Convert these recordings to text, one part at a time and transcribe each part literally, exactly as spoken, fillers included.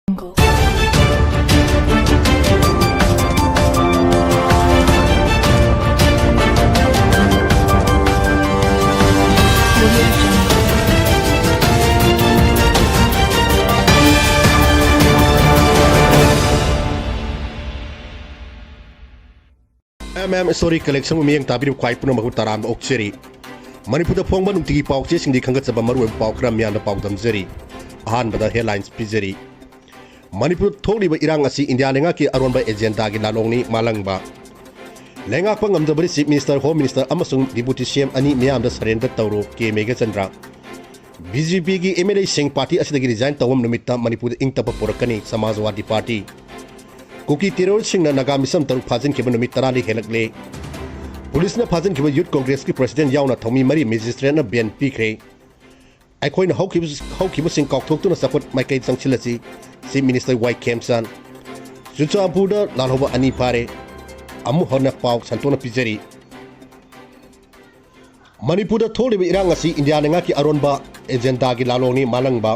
Jungle. M M Story Collection ꯕꯨ ꯃꯤꯠꯌꯦꯡ ꯇꯥꯕꯤꯔꯤꯕ ꯈ꯭ꯋꯥꯏ ꯄꯨꯝꯅꯃꯛꯄꯨ ꯇꯔꯥꯝꯅ ꯑꯣꯛꯆꯔꯤ꯫ ꯃꯅꯤꯄꯨꯔꯗ ꯐꯣꯡꯕ ꯅꯨꯡꯇꯤꯒꯤ ꯄꯥꯎ ꯆꯦꯁꯤꯡꯗꯤ ꯈꯪꯒꯠꯆꯕ ꯃꯔꯨꯑꯣꯏꯕ ꯄꯥꯎ ꯈꯔ ꯃꯤꯌꯥꯝꯗ ꯄꯥꯎꯗꯝꯖꯔꯤ꯫ ꯑꯍꯥꯟꯕꯗ headlines ꯄꯤꯖꯔꯤ꯫ ꯃꯅꯤꯄꯨꯔꯗ ꯊꯣꯛꯂꯤꯕ ꯏꯔꯥꯡ ꯑꯁꯤ ꯏꯟꯗꯤꯌꯥ ꯂꯩꯉꯥꯛꯀꯤ ꯑꯔꯣꯟꯕ agenda ꯒꯤ ꯂꯥꯂꯣꯡꯅꯤ ꯃꯥꯂꯪꯕ꯫ ꯂꯩꯉꯥꯛꯄ ꯉꯝꯗꯕꯗꯤ Chief Minister, Home Minister ꯑꯃꯁꯨꯡ Deputy C M ꯑꯅꯤ ꯃꯤꯌꯥꯝꯗ surrender ꯇꯧꯔꯣ, ꯀꯦ ꯃꯦꯘꯆꯟꯗ꯭ꯔ꯫ B J P ꯒꯤ M L A ꯁꯤꯡ party ꯑꯁꯤꯗꯒꯤ resign ꯇꯧꯕ ꯅꯨꯃꯤꯠꯇ ꯃꯅꯤꯄꯨꯔꯗ ꯏꯪ ꯇꯞꯄ ꯄꯨꯔꯛꯀꯅꯤ, ꯁꯃꯥꯖꯋꯥꯗꯤ Party꯫ ꯀꯨꯀꯤ terrorist ꯁꯤꯡꯅ ꯅꯥꯒꯥ ꯃꯤꯁꯝ ꯇꯔꯨꯛ ꯐꯥꯖꯤꯟꯈꯤꯕ ꯅꯨꯃꯤꯠ ꯇꯔꯥꯅꯤ ꯍꯦꯜꯂꯛꯂꯦ꯫ ꯄꯨꯂꯤꯁꯅ ꯐꯥꯖꯤꯟꯈꯤꯕ Youth Congress ꯀꯤ president ꯌꯥꯎꯅ ꯊꯧꯃꯤ ꯃꯔꯤ magistrate ꯅ bail ꯄꯤꯈ꯭ꯔꯦ꯫ ꯑꯩꯈꯣꯏꯅ ꯍꯧꯈꯤꯕ, ꯍꯧꯈꯤꯕꯁꯤꯡ ꯀꯥꯎꯊꯣꯛꯇꯨꯅ ꯆꯥꯎꯈꯠ ꯃꯥꯏꯀꯩꯗ ꯆꯪꯁꯤꯜꯂꯁꯤ, Chief Minister Y ꯈꯦꯝꯆꯥꯟ꯫ ꯆꯨꯔꯆꯥꯟꯄꯨꯔꯗ ꯂꯥꯜꯍꯧꯕ ꯑꯅꯤ ꯐꯥꯔꯦ꯫ ꯑꯃꯨꯛ ꯍꯟꯅ ꯄꯥꯎ ꯁꯟꯗꯣꯛꯅ ꯄꯤꯖꯔꯤ꯫ ꯃꯅꯤꯄꯨꯔꯗ ꯊꯣꯛꯂꯤꯕ ꯏꯔꯥꯡ ꯑꯁꯤ ꯏꯟꯗꯤꯌꯥ ꯂꯩꯉꯥꯛꯀꯤ ꯑꯔꯣꯟꯕ agenda ꯒꯤ ꯂꯥꯂꯣꯡꯅꯤ ꯃꯥꯂꯪꯕ꯫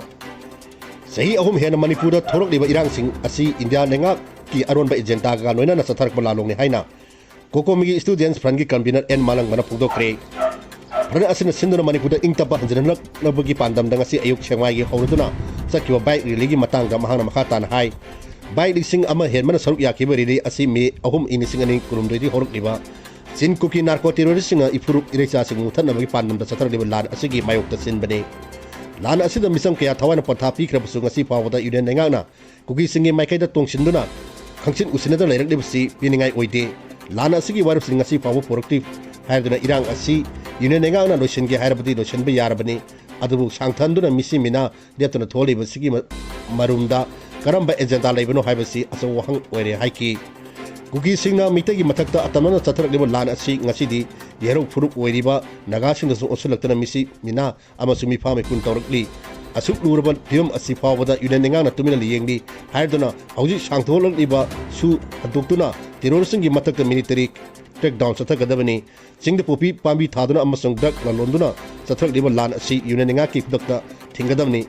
ꯆꯍꯤ ꯑꯍꯨꯝ ꯍꯦꯟꯅ ꯃꯅꯤꯄꯨꯔꯗ ꯊꯣꯛꯂꯛꯂꯤꯕ ꯏꯔꯥꯡꯁꯤꯡ ꯑꯁꯤ ꯏꯟꯗꯤꯌꯥ ꯂꯩꯉꯥꯛꯀꯤ ꯑꯔꯣꯟꯕ agenda ꯒ ꯂꯣꯏꯅꯅ ꯆꯠꯊꯔꯛꯄ ꯂꯥꯂꯣꯡꯅꯤ ꯍꯥꯏꯅ COCOMI ꯒꯤ Students Front ꯀꯤ convener N ꯃꯥꯂꯪꯕꯅ ꯐꯣꯡꯗꯣꯛꯈ꯭ꯔꯦ꯫ Front ꯑꯁꯤꯅ ꯁꯤꯟꯗꯨꯅ ꯃꯅꯤꯄꯨꯔꯗ ꯏꯪ ꯇꯞꯄ ꯍꯟꯖꯤꯜꯍꯟꯅꯕꯒꯤ ꯄꯥꯟꯗꯝꯗ ꯉꯁꯤ ꯑꯌꯨꯛ ꯁꯦꯛꯃꯥꯏꯒꯤ ꯍꯧꯔꯗꯨꯅ ꯆꯠꯈꯤꯕ bike rally ꯒꯤ ꯃꯇꯥꯡꯗ ꯃꯍꯥꯛꯅ ꯃꯈꯥ ꯇꯥꯅ ꯍꯥꯏ, bike ꯂꯤꯁꯤꯡ ꯑꯃ ꯍꯦꯟꯕꯅ ꯁꯔꯨꯛ ꯌꯥꯈꯤꯕ rally ꯑꯁꯤ May ꯑꯍꯨꯝ, ꯏꯪ ꯂꯤꯁꯤꯡ ꯑꯅꯤ ꯀꯨꯟꯍꯨꯝꯗꯣꯏꯗꯒꯤ ꯍꯧꯔꯛꯂꯤꯕ ꯆꯤꯟ ꯀꯨꯀꯤ narco terrorist ꯁꯤꯡꯅ ꯏꯐꯨꯔꯨꯞ ꯏꯔꯩꯆꯥꯁꯤꯡꯕꯨ ꯃꯨꯊꯠꯅꯕꯒꯤ ꯄꯥꯟꯗꯝꯗ ꯆꯠꯊꯔꯛꯂꯤꯕ ꯂꯥꯟ ꯑꯁꯤꯒꯤ ꯃꯥꯌꯣꯛꯇ ꯁꯤꯟꯕꯅꯤ꯫ ꯂꯥꯟ ꯑꯁꯤꯗ ꯃꯤꯆꯝ ꯀꯌꯥ ꯊꯋꯥꯏꯅ ꯄꯣꯟꯊꯥ ꯄꯤꯈ꯭ꯔꯕꯁꯨ, ꯉꯁꯤ ꯐꯥꯎꯕꯗ Union ꯂꯩꯉꯥꯛꯅ ꯀꯨꯀꯤꯁꯤꯡꯒꯤ ꯃꯥꯏꯀꯩꯗ ꯇꯣꯡꯁꯤꯟꯗꯨꯅ ꯈꯪꯆꯤꯠ ꯎꯁꯤꯟꯅꯗ ꯂꯩꯔꯛꯂꯤꯕꯁꯤ ꯄꯦꯟꯅꯤꯡꯉꯥꯏ ꯑꯣꯏꯗꯦ꯫ ꯂꯥꯟ ꯑꯁꯤꯒꯤ ꯋꯥꯔꯦꯞꯁꯤꯡ ꯉꯁꯤ ꯐꯥꯎꯕ ꯄꯨꯔꯛꯇ꯭ꯔꯤ ꯍꯥꯏꯗꯨꯅ ꯏꯔꯥꯡ ꯑꯁꯤ Union ꯂꯩꯉꯥꯛꯅ ꯂꯣꯏꯁꯤꯟꯒꯦ ꯍꯥꯏꯔꯕꯗꯤ ꯂꯣꯏꯁꯤꯟꯕ ꯌꯥꯔꯕꯅꯤ, ꯑꯗꯨꯕꯨ ꯁꯥꯡꯊꯍꯟꯗꯨꯅ ꯃꯤꯁꯤ ꯃꯤꯅꯥ ꯂꯦꯞꯇꯅ ꯊꯣꯛꯂꯤꯕꯁꯤꯒꯤ ꯃ-, ꯃꯔꯨꯝꯗ ꯀꯔꯝꯕ agenda ꯂꯩꯕꯅꯣ ꯍꯥꯏꯕꯁꯤ ꯑꯆꯧꯕ ꯋꯥꯍꯪ ꯑꯣꯏꯔꯦ ꯍꯥꯏꯈꯤ꯫ ꯀꯨꯀꯤꯁꯤꯡꯅ ꯃꯤꯇꯩꯒꯤ ꯃꯊꯛꯇ ꯑꯇꯝꯅꯅ ꯆꯠꯊꯔꯛꯂꯤꯕ ꯂꯥꯟ ꯑꯁꯤ ꯉꯁꯤꯗꯤ ꯌꯦꯔꯧ ꯐꯨꯔꯨꯞ ꯑꯣꯏꯔꯤꯕ ꯅꯥꯒꯥꯁꯤꯡꯗꯁꯨ ꯑꯣꯟꯁꯤꯜꯂꯛꯇꯨꯅ ꯃꯤꯁꯤ ꯃꯤꯅꯥ ꯑꯃꯁꯨꯡ ꯃꯤꯐꯥ ꯃꯤꯄꯨꯟ ꯇꯧꯔꯛꯂꯤ꯫ ꯑꯁꯨꯛ ꯂꯨꯔꯕ ꯐꯤꯕꯝ ꯑꯁꯤ ꯐꯥꯎꯕꯗ Union ꯂꯩꯉꯥꯛꯅ ꯇꯨꯃꯤꯟꯅ ꯌꯦꯡꯂꯤ ꯍꯥꯏꯗꯨꯅ ꯍꯧꯖꯤꯛ ꯁꯥꯡꯊꯣꯛꯂꯛꯂꯤꯕꯁꯨ ꯍꯟꯗꯣꯛꯇꯨꯅ terrorist ꯁꯤꯡꯒꯤ ꯃꯊꯛꯇ military crackdown ꯆꯠꯊꯒꯗꯕꯅꯤ꯫ ꯆꯤꯡꯗ ꯄꯣꯄꯤ ꯄꯥꯝꯕꯤ ꯊꯥꯗꯨꯅ ꯑꯃꯁꯨꯡ drug ꯂꯂꯣꯟꯗꯨꯅ ꯆꯠꯊꯔꯛꯂꯤꯕ ꯂꯥꯟ ꯑꯁꯤ Union ꯂꯩꯉꯥꯛꯀꯤ ꯈꯨꯗꯛꯇ ꯊꯤꯡꯒꯗꯕꯅꯤ꯫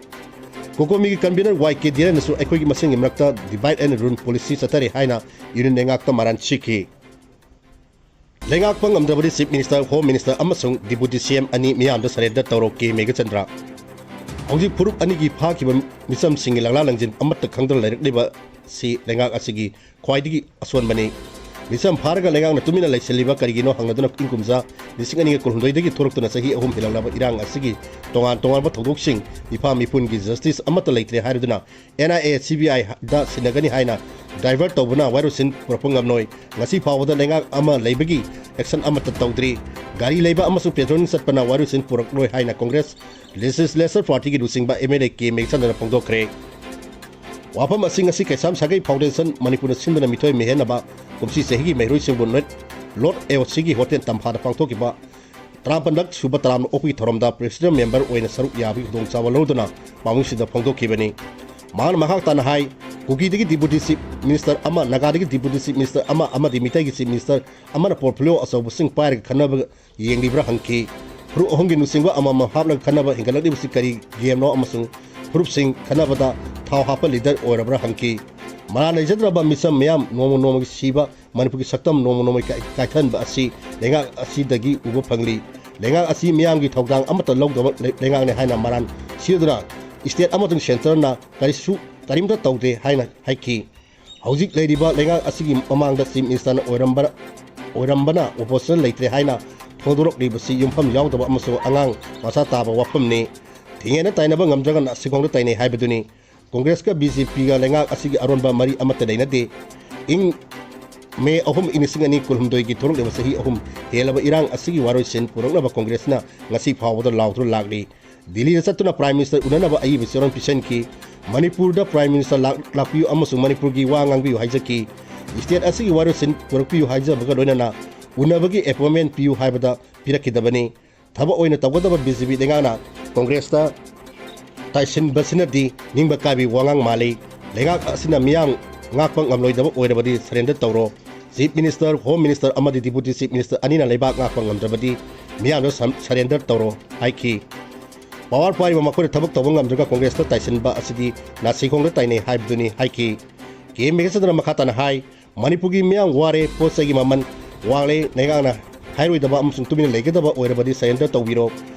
ꯀꯣꯀꯣꯃꯤꯒꯤ convener ꯋꯥꯏ ꯀꯦ ꯙꯤꯔꯦꯟꯅꯁꯨ ꯑꯩꯈꯣꯏꯒꯤ ꯃꯁꯦꯟꯒꯤ ꯃꯔꯛꯇ divide and rule policy ꯆꯠꯊꯔꯤ ꯍꯥꯏꯅ ꯌꯨꯅꯤꯌꯟ ꯂꯩꯉꯥꯛꯇ ꯃꯔꯥꯟ ꯁꯤꯈꯤ꯫ ꯂꯩꯉꯥꯛꯄ ꯉꯝꯗ꯭ꯔꯕꯗꯤ Chief Minister, Home Minister ꯑꯃꯁꯨꯡ Deputy C M ꯑꯅꯤ ꯃꯤꯌꯥꯝꯗ surrender ꯇꯧꯔꯣ, ꯀꯦ ꯃꯦꯘꯆꯟꯗ꯭ꯔ꯫ ꯍꯧꯖꯤꯛ ꯐꯨꯔꯨꯞ ꯑꯅꯤꯒꯤ ꯐꯥꯈꯤꯕ ꯃꯤꯆꯝꯁꯤꯡꯒꯤ ꯂꯪꯂꯥ ꯂꯪꯖꯤꯟ ꯑꯃꯠꯇ ꯈꯪꯗꯅ ꯂꯩꯔꯛꯂꯤꯕ ꯁꯤ ꯂꯩꯉꯥꯛ ꯑꯁꯤꯒꯤ ꯈ꯭ꯋꯥꯏꯗꯒꯤ ꯑꯁꯣꯟꯕꯅꯤ꯫ ꯃꯤꯆꯝ ꯐꯥꯔꯒ ꯂꯩꯉꯥꯛꯅ ꯇꯨꯃꯤꯟꯅ ꯂꯩꯁꯤꯜꯂꯤꯕ ꯀꯔꯤꯒꯤꯅꯣ ꯍꯪꯂꯗꯨꯅ ꯏꯪ ꯀꯨꯝꯖꯥ ꯂꯤꯁꯤꯡ ꯑꯅꯤꯒ ꯀꯨꯟꯍꯨꯝꯗꯣꯏꯗꯒꯤ ꯊꯣꯛꯂꯛꯇꯨꯅ ꯆꯍꯤ ꯑꯍꯨꯝ ꯍꯦꯜꯂꯛꯂꯕ ꯏꯔꯥꯡ ꯑꯁꯤꯒꯤ ꯇꯣꯉꯥꯟ ꯇꯣꯉꯥꯟꯕ ꯊꯧꯗꯣꯛꯁꯤꯡ ꯃꯤꯐꯥ ꯃꯤꯄꯨꯟꯒꯤ justice ꯑꯃꯠꯇ ꯂꯩꯇ꯭ꯔꯦ ꯍꯥꯏꯔꯗꯨꯅ N I A, C B I ꯗ ꯁꯤꯟꯅꯒꯅꯤ ꯍꯥꯏꯅ divert ꯇꯧꯕꯅ ꯋꯥꯔꯣꯏꯁꯤꯟ ꯄꯨꯔꯛꯄ ꯉꯝꯂꯣꯏ꯫ ꯉꯁꯤ ꯐꯥꯎꯕꯗ ꯂꯩꯉꯥꯛ ꯑꯃ ꯂꯩꯕꯒꯤ action ꯑꯃꯠꯇ ꯇꯧꯗ꯭ꯔꯤ꯫ ꯒꯥꯔꯤ ꯂꯩꯕ ꯑꯃꯁꯨꯡ patrolling ꯆꯠꯄꯅ ꯋꯥꯔꯣꯏꯁꯤꯟ ꯄꯨꯔꯛꯂꯣꯏ ꯍꯥꯏꯅ Congress Legislature Partyꯒꯤ ꯂꯨꯆꯤꯡꯕ M L A ꯀꯦ ꯃꯦꯘꯆꯟꯗ꯭ꯔꯅ ꯐꯣꯡꯗꯣꯛꯈ꯭ꯔꯦ꯫ ꯋꯥꯐꯝ ꯑꯁꯤ ꯉꯁꯤ ꯀꯩꯁꯥꯝ ꯁꯥꯒꯩ Foundation ꯃꯅꯤꯄꯨꯔꯅ ꯁꯤꯟꯗꯨꯅ ꯃꯤꯊꯣꯏ ꯃꯤꯍꯦꯟꯅꯕ ꯀꯨꯝꯁꯤ ꯆꯍꯤꯒꯤ ꯃꯍꯩꯔꯣꯏꯁꯤꯡꯕꯨ ꯅꯣꯏꯠ ꯂꯣꯠ ꯑꯦ ꯑꯣ ꯁꯤꯒꯤ ꯍꯣꯇꯦꯜ ꯇꯝꯐꯥꯗ ꯄꯥꯡꯊꯣꯛꯈꯤꯕ ꯇꯔꯥꯃꯥꯄꯜꯂꯛ ꯁꯨꯕ ꯇꯔꯥꯝꯅ ꯑꯣꯛꯄꯒꯤ ꯊꯧꯔꯝꯗ president member ꯑꯣꯏꯅ ꯁꯔꯨꯛ ꯌꯥꯕꯒꯤ ꯈꯨꯗꯣꯡꯆꯥꯕ ꯂꯧꯗꯨꯅ ꯄꯥꯎꯃꯤꯁꯤꯡꯗ ꯐꯣꯡꯗꯣꯛꯈꯤꯕꯅꯤ꯫ ꯃꯍꯥꯛꯅ ꯃꯈꯥ ꯇꯥꯅ ꯍꯥꯏ, ꯀꯨꯀꯤꯗꯒꯤ Deputy Chief Minister ꯑꯃ, ꯅꯥꯒꯥꯗꯒꯤ Deputy Chief Minister ꯑꯃ ꯑꯃꯗꯤ ꯃꯤꯇꯩꯒꯤ Chief Minister ꯑꯃꯅ portfolio ꯑꯆꯧꯕꯁꯤꯡ ꯄꯥꯏꯔꯒ ꯈꯟꯅꯕ ꯌꯦꯡꯂꯤꯕ꯭ꯔꯥ ꯍꯪꯈꯤ꯫ ꯐꯨꯔꯨꯞ ꯑꯍꯨꯝꯒꯤ ꯂꯨꯆꯤꯡꯕ ꯑꯃꯃꯝ ꯍꯥꯞꯂꯒ ꯈꯟꯅꯕ ꯍꯦꯟꯒꯠꯂꯛꯂꯤꯕꯁꯤ ꯀꯔꯤ gameꯅꯣ ꯑꯃꯁꯨꯡ ꯐꯨꯔꯨꯞꯁꯤꯡ ꯈꯟꯅꯕꯗ ꯊꯥꯎ ꯍꯥꯞꯄ leader ꯑꯣꯏꯔꯕ꯭ꯔꯥ ꯍꯪꯈꯤ꯫ ꯃꯔꯥꯜ ꯂꯩꯖꯗ꯭ꯔꯕ ꯃꯤꯆꯝ ꯃꯤꯌꯥꯝ ꯅꯣꯡꯃ ꯅꯣꯡꯃꯒꯤ ꯁꯤꯕ ꯃꯅꯤꯄꯨꯔꯒꯤ ꯁꯛꯇꯝ ꯅꯣꯡꯃ ꯅꯣꯡꯃꯒꯤ ꯀꯥꯏ-, ꯀꯥꯏꯊꯍꯟꯕ ꯑꯁꯤ ꯂꯩꯉꯥꯛ ꯑꯁꯤꯗꯒꯤ ꯎꯕ ꯐꯪꯂꯤ꯫ ꯂꯩꯉꯥꯛ ꯑꯁꯤ ꯃꯤꯌꯥꯝꯒꯤ ꯊꯧꯗꯥꯡ ꯑꯃꯠꯇ ꯂꯧꯗꯕ ꯂꯩ-, ꯂꯩꯉꯥꯛꯅꯤ ꯍꯥꯏꯅ ꯃꯔꯥꯜ ꯁꯤꯗꯨꯅ state ꯑꯃꯁꯨꯡ centreꯅ ꯀꯔꯤꯁꯨ, ꯀꯔꯤꯝꯇ ꯇꯧꯗꯦ ꯍꯥꯏꯅ ꯍꯥꯏꯈꯤ꯫ ꯍꯧꯖꯤꯛ ꯂꯩꯔꯤꯕ ꯂꯩꯉꯥꯛ ꯑꯁꯤꯒꯤ ꯃꯃꯥꯡꯗ Chief Ministerꯅ ꯑꯣꯏꯔꯝꯕ-, ꯑꯣꯏꯔꯝꯕꯅ opposition ꯂꯩꯇ꯭ꯔꯦ ꯍꯥꯏꯅ ꯐꯣꯡꯗꯣꯔꯛꯂꯤꯕꯁꯤ ꯌꯨꯝꯐꯝ ꯌꯥꯎꯗꯕ ꯑꯃꯁꯨꯡ ꯑꯉꯥꯡ ꯃꯆꯥ ꯇꯥꯕ ꯋꯥꯐꯝꯅꯤ꯫ ꯊꯤꯡꯉꯦꯅ ꯇꯥꯏꯅꯕ ꯉꯝꯗ꯭ꯔꯒꯅ ꯁꯤꯈꯣꯡꯗ ꯇꯥꯏꯅꯩ ꯍꯥꯏꯕꯗꯨꯅꯤ꯫ Congressꯀ B J Pꯒ ꯂꯩꯉꯥꯛ ꯑꯁꯤꯒꯤ ꯑꯔꯣꯟꯕ ꯃꯔꯤ ꯑꯃꯠꯇ ꯂꯩꯅꯗꯦ꯫ ꯏꯪ May ꯑꯍꯨꯝ, ꯏꯪ ꯂꯤꯁꯤꯡ ꯑꯅꯤ ꯀꯨꯟꯍꯨꯝꯗꯣꯏꯒꯤ ꯊꯣꯛꯂꯛꯂꯤꯕ ꯆꯍꯤ ꯑꯍꯨꯝ ꯍꯦꯜꯂꯕ ꯏꯔꯥꯡ ꯑꯁꯤꯒꯤ ꯋꯥꯔꯣꯏꯁꯤꯟ ꯄꯨꯔꯛꯅꯕ Congressꯅ ꯉꯁꯤ ꯐꯥꯎꯕꯗ ꯂꯥꯎꯗꯨꯅ ꯂꯥꯛꯂꯤ꯫ ꯗꯤꯜꯂꯤꯗ ꯆꯠꯇꯨꯅ Prime Minister ꯎꯅꯅꯕ ꯑꯏꯕ ꯆꯦꯔꯣꯜ ꯄꯤꯁꯤꯟꯈꯤ꯫ ꯃꯅꯤꯄꯨꯔꯗ Prime Minister ꯂꯥꯛ-, ꯂꯥꯛꯄꯤꯌꯨ ꯑꯃꯁꯨꯡ ꯃꯅꯤꯄꯨꯔꯒꯤ ꯋꯥ ꯉꯥꯡꯕꯤꯌꯨ ꯍꯥꯏꯖꯈꯤ꯫ State ꯑꯁꯤꯒꯤ ꯋꯥꯔꯣꯏꯁꯤꯟ ꯄꯨꯔꯛꯄꯤꯌꯨ ꯍꯥꯏꯖꯕꯒ ꯂꯣꯏꯅꯅ ꯎꯅꯕꯒꯤ appointment ꯄꯤꯌꯨ ꯍꯥꯏꯕꯗ ꯄꯤꯔꯛꯈꯤꯗꯕꯅꯤ꯫ ꯊꯕꯛ ꯑꯣꯏꯅ ꯇꯧꯒꯗꯕ B J P ꯂꯩꯉꯥꯛꯅ Congressꯇ ꯇꯥꯏꯁꯤꯟꯕꯁꯤꯅꯗꯤ ꯅꯤꯡꯕ ꯀꯥꯏꯕꯒꯤ ꯋꯥꯉꯥꯡ ꯃꯥꯜꯂꯤ꯫ ꯂꯩꯉꯥꯛ ꯑꯁꯤꯅ ꯃꯤꯌꯥꯝ ꯉꯥꯛꯄ ꯉꯝꯂꯣꯏꯗꯕ ꯑꯣꯏꯔꯕꯗꯤ surrender ꯇꯧꯔꯣ꯫ Chief Minister, Home Minister ꯑꯃꯗꯤ Deputy Chief Minister ꯑꯅꯤꯅ ꯂꯩꯕꯥꯛ ꯉꯥꯛꯄ ꯉꯝꯗ꯭ꯔꯕꯗꯤ ꯃꯤꯌꯥꯝꯗ ꯁꯝ-, surrender ꯇꯧꯔꯣ ꯍꯥꯏꯈꯤ꯫ ꯄꯥꯋꯔ ꯄꯥꯏꯔꯤꯕ ꯃꯈꯣꯏꯅ ꯊꯕꯛ ꯇꯧꯕ ꯉꯝꯗ꯭ꯔꯒ ꯀꯣꯡꯒ꯭ꯔꯦꯁꯇ ꯇꯥꯏꯁꯤꯟꯕ ꯑꯁꯤꯗꯤ ꯅꯥꯁꯤꯈꯣꯡꯗ ꯇꯥꯏꯅꯩ ꯍꯥꯏꯕꯗꯨꯅꯤ ꯍꯥꯏꯈꯤ꯫ ꯀꯦ ꯃꯦꯘꯆꯟꯗ꯭ꯔꯅ ꯃꯈꯥ ꯇꯥꯅ ꯍꯥꯏ, ꯃꯅꯤꯄꯨꯔꯒꯤ ꯃꯤꯌꯥꯝ ꯋꯥꯔꯦ, ꯄꯣꯠ ꯆꯩꯒꯤ ꯃꯃꯜ ꯋꯥꯡꯂꯦ, ꯂꯩꯉꯥꯛꯅ ꯍꯥꯏꯔꯣꯏꯗꯕ ꯑꯃꯁꯨꯡ ꯇꯨꯃꯤꯟꯅ ꯂꯩꯒꯗꯕ ꯑꯣꯏꯔꯕꯗꯤ surrender ꯇꯧꯕꯤꯔꯣ꯫